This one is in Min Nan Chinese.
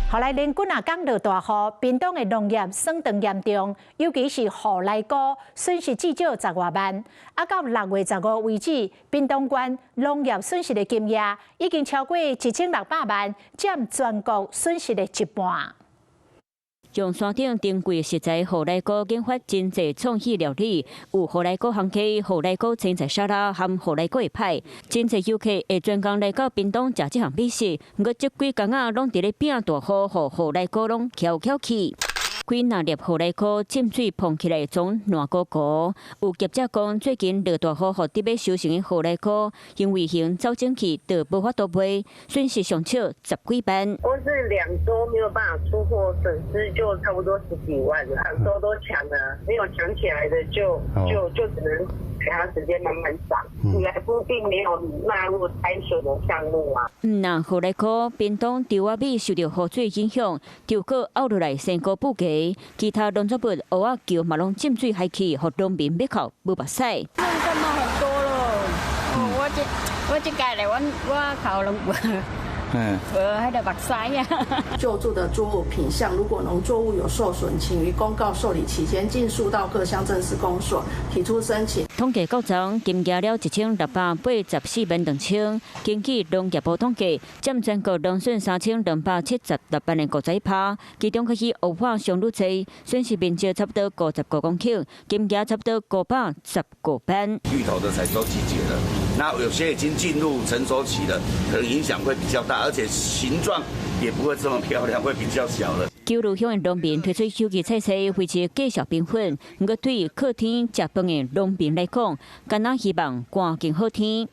予來連幾若工落大雨，屏東的農業損當嚴重，尤其是雨來菇損失至少十外萬。啊，到6月15為止，屏東縣農業損失的金額已經超過1600萬，佔全國損失的一半。象山頂珍貴食材予來菇引發真濟創意料理，有予來菇烘雞、予來菇青菜沙拉和予來菇的派，真濟遊客會專工來到屏東食這項美食。毋過這幾工仔攏佇咧拼大雨，予來菇攏翹翹去。幾若粒予來菇浸水膨起來，總爛糊糊。有業者講，最近落大雨，予佇欲收成的予來菇，因為還走整去，就無法度賣，損失上少十幾萬。光是2周沒有辦法出貨，損失就差不多十幾萬。2周都搶了，沒有搶起來的就只能給他時間慢慢長。予來菇並沒有納入拆損的項目啊。毋但予來菇，屏東稻仔米受著雨水影響，稻谷漚落來生菇不給，其他農作物蚵仔橋嘛攏浸水害去，予農民欲哭無目屎。那麼很多咯，我這屆來，我哭攏無。無彼个目屎啊！救助的作物品項，如果農作物有受損，請於公告受理期間，盡速到各鄉鎮市公所提出申請。統計到昨，金額了1684萬2000。根據農業部統計，佔全國農損3276萬的50%，其中去惡化上愈濟，損失面積差不多55公頃，金額差不多515萬。芋頭的採收季節了，那有些已經進入成熟期了，可能影響會比較大，而且形狀也不會這麼漂亮，會比較小了。九如鄉的農民推出有機菜色，維持繼續平穩。毋過對靠天食飯的農民來講，敢若希望趕緊好天。